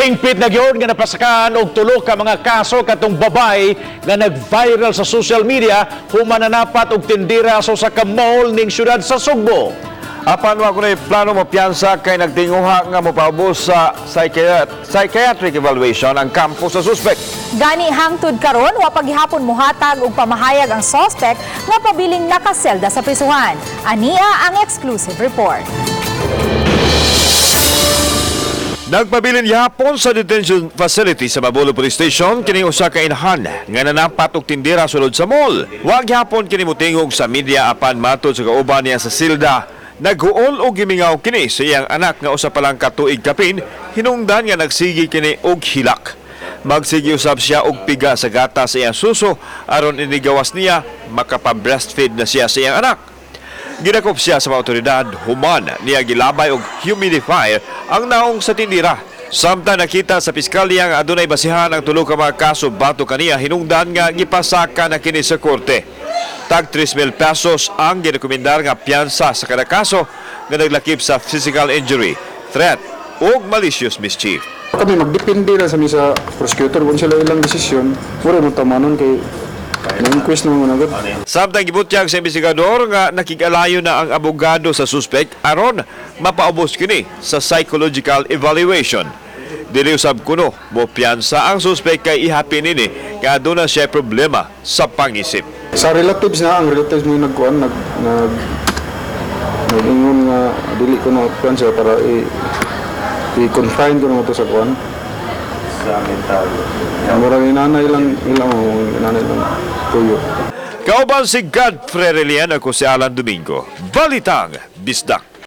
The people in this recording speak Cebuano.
Singpit na gyud nga napasakaan og tulo ka mga kaso katong babay nga nag-viral sa social media human nanapat og tindera sa usa ka mall ning syudad sa Sugbo. Apan wa kunay plano mo piyansa kay nagtinguha nga mopaubos sa psychiatric evaluation ang kampo sa suspect. Gani hangtod karon wa pa gihapon mohatag og pamahayag ang suspect nga pabiling nakaselda sa prisuhan. Ania ang exclusive report. Nagpabilin gihapon sa detention facility sa Mabolo Police Station kining usa ka inahan nga nanapat og tindera sulod sa mall. Wa gihapon kini motingog sa media, apan matod sa kauban niya sa silda, naghuol og gimingaw kini sa iyang anak nga usa pa lang ka tuig kapin hinungdan nga nagsigi kini og hilak. Magsigi usab siya og piga sa gata sa iyang suso aron inigawas niya makapa-breastfeed na siya sa iyang anak. Gidakop siya sa mga otoridad human niya gilabay og humidifier ang naong sa tindira. Samtang nakita sa piskalya nga adunay basihan ang tulo ka mga kaso batok kaniya hinungdan nga gipasaka na kini sa korte. Tag 3,000 pesos ang girekomendar nga piyansa sa kada kaso nga naglakip sa physical injury, threat ug malicious mischief. Kami magdepende lang sa mi sa prosecutor kung sila ilang desisyon, mura mo tamanon kay na-inquest naman agad. Samtang gibutyag sa investigador nga nakig-alayo na ang abogado sa suspect aron mapaubos kini sa psychological evaluation. Dili usab kuno mo piyansa ang suspect kay ihapin nini nga aduna siya problema sa pangisip. Sa relatives na, ang relatives mo yung nagkuan, nag nag-ingon nga dili ko na kuan siya para i-confine ko na to sa kuan. Sa mental. Mura ni nanay lang, ilang nanay lang tuyo. Kauban si Godfrey Relian, ako si Alan Domingo. Balitang Bisdak.